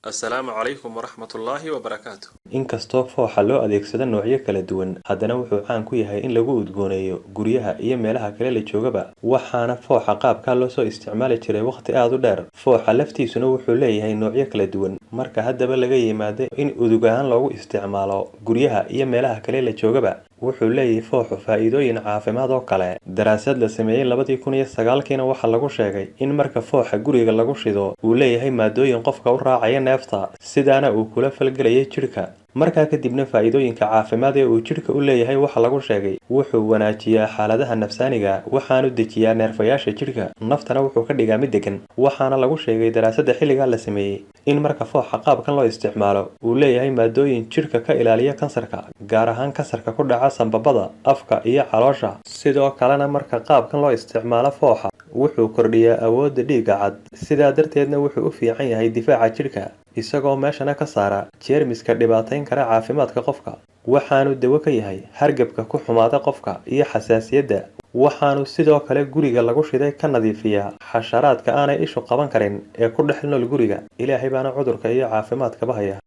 Assalaamu calaykum waraxmatullaahi wabarakaatu. Inkastoo fooxa loo adeegsado noocyo kala duwan, haddana wuxuu caan ku yahay in lagu udgooneeyo guryaha iyo meelaha kale la joogaba. Waxaana fooxa qaabkaa loo soo isticmaali jiray waqti aad u dheer. Fooxa laftiisuna wuxuu leeyahay noocyo kala duwan. Marka haddaba laga yimaado in udug ahaan loogu isticmaalo guryaha iyo meelaha kale la joogaba, wuxuu leeyahay fooxu faa'iidooyin caafimaad oo kale. Daraasad la sameeyey 2009-kiina waxaa lagu sheegay in marka fooxa guriga lagu shido uu leeyahay maadooyin qofka u raacaya neefta, sidaana uu kula falgelayay jidhka. Markaa kadibna faa'iidooyinka caafimaad ee uu jidhka u leeyahay waxaa lagu sheegay: wuxuu wanaajiyaa xaaladaha nafsaaniga, waxaanu dejiyaa neerfayaasha jidhka, naftana wuxuu ka dhigaa mid degan. Waxaana lagu sheegay daraasadda xilligaa la sameeyey in marka fooxa qaabkan loo isticmaalo uu leeyahay maadooyin jidhka ka ilaaliya kansarka, gaar ahaan kansarka ku dhaca sambabada, afka iyo caloosha. Sidoo kalena marka qaabkan loo isticmaalo fooxa, wuxuu kordhiyaa awoodda dhiigga cad, sidaa darteedna wuxuu u fiican yahay difaaca jidhka, isagoo meeshana ka saara jeermiska dhibaatayn kara caafimaadka qofka. Waxaanu dawo ka yahay hargabka ku xumaada qofka iyo xasaasiyadda. Waxaanu sidoo kale guriga lagu shiday ka nadiifiyaa xasharaadka aanay ishu qaban karin ee ku dhex nool guriga. Ilaahay baana cudurka iyo caafimaadkaba haya.